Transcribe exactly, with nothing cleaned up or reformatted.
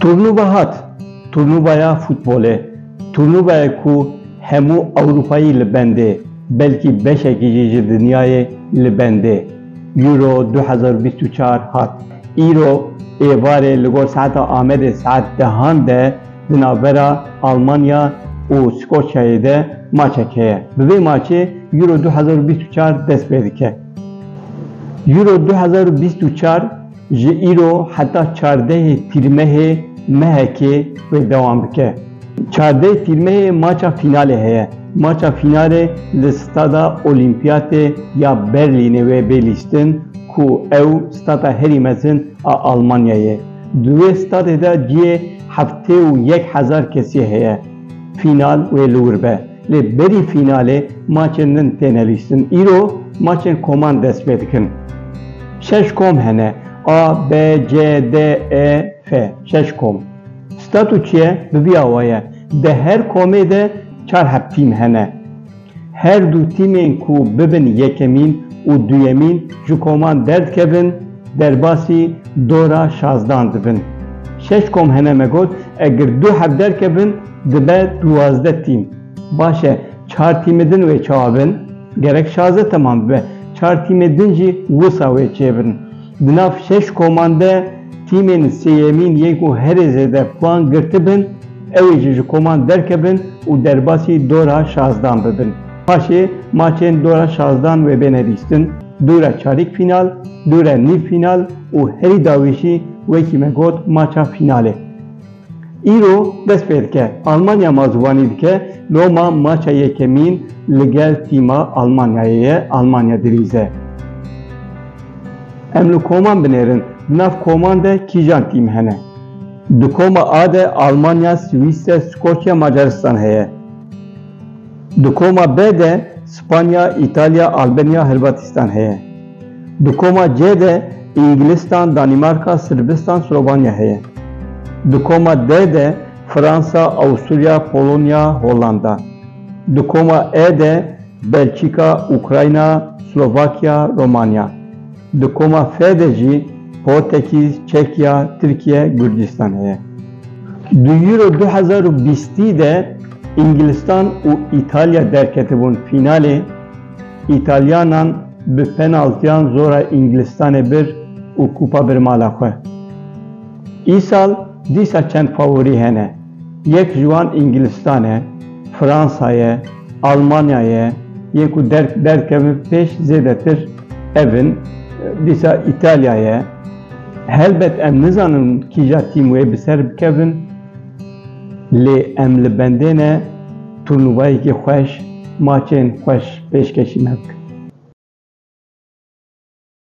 Turnuva hat. Turnuvaya futbolê. Turnuvaya ku hemû Ewropayî li bendê, belkî beşekî jî ji dinyayê li bendê. Euro du hezar bîst û çar hat. Îro êvarê li gor saeta Amedê saet dehan de di navbera Almanya û Skoçyayê de maçek heye. Bi vê maçê Euro du hezar û bîst û çar dest pê dike. Euro du hezar û bîst û çar ji îro heta çardehê Tîrmehê mehekê wê dewam bike. Çardehê Tîrmehê maça fînalê heye. Maça fînalê li Stada Olimpiyatê ya Berlînê wê bê lîstin ku ew stada herî mezin a Almanyayê. Di wê stadê de cihê heftê û yek hezar kesî heye. Fînal wê li wir be. Lê berî fînalê maçên din têne lîstin. Îro maçên koman dest pê dikin. Şeş kom hene. A, B, C, D, E, F. Şeş kom. Statû çi ye? Bi vî awa ye. Di her komê de çar heb tîm hene. Her du tîmên ku bibin yekemîn û duyemîn ji koman derdikevin, derbasî dora şazdan dibin. Şeş kom hene me got, eger du heb derkevin, dibe duwazdeh tîm. Baş e, çar tîmê din wê çawa bin? Gerek şazdeh temam bibe. Çar tîmê din jî wisa wê çêbin. Di nav şeş koman de tîmên sêyemîn yên ku herî zêde puan girtibin, ew ê jî ji koman derkevin û derbasî dora şazdan bibin. Paşê maçên dora şazdan wê bêne lîstin. Dora çarîk fînal, dora nîv fînal û herî dawî jî wekî me got maça fînalê. Îro dest pê dike. Almanya mazûvanî dike, loma maça yekemîn li gel tîma Almanyayê ye, Almanya dilîze. Em li koman binêrin, di nav koman de kîjan tîm hene? Di koma A de Almanya, Swîsre, Skoçya, Macaristan heye. Di koma B de Spanya, Îtalya, Albanya, Helvatîstan heye. Di koma C de Îngilistan, Danîmarka, Sirbistan, Slovanya heye. Di koma D de Fransa, Awusturya, Polonya, Hollanda. Di koma E de Belçîka, Ukrayna, Slovakya, Romanya. Di koma F de jî Portekîz, Çekya, Tirkiye, Gurcistan heye. Di Euro du hezar û bîstî de Îngilistan û Îtalya derketibûn fînalê. Îtalyanan bi penaltiyan zora Îngilistanê bir û kupa bir mala xwe. Îsal dîsa çend favorî hene. Yek ji wan Îngilistan e, Fransa ye, Almanya ye, yên ku der-, derkevin pêş zêdetir ev in, dîsa Îtalya ye. Helbet em nizanin kîja tîm wê bi ser bikevin, lê em li bendê ne turnuvayekî xweş, maçên xweş pêşkêşî me bikin.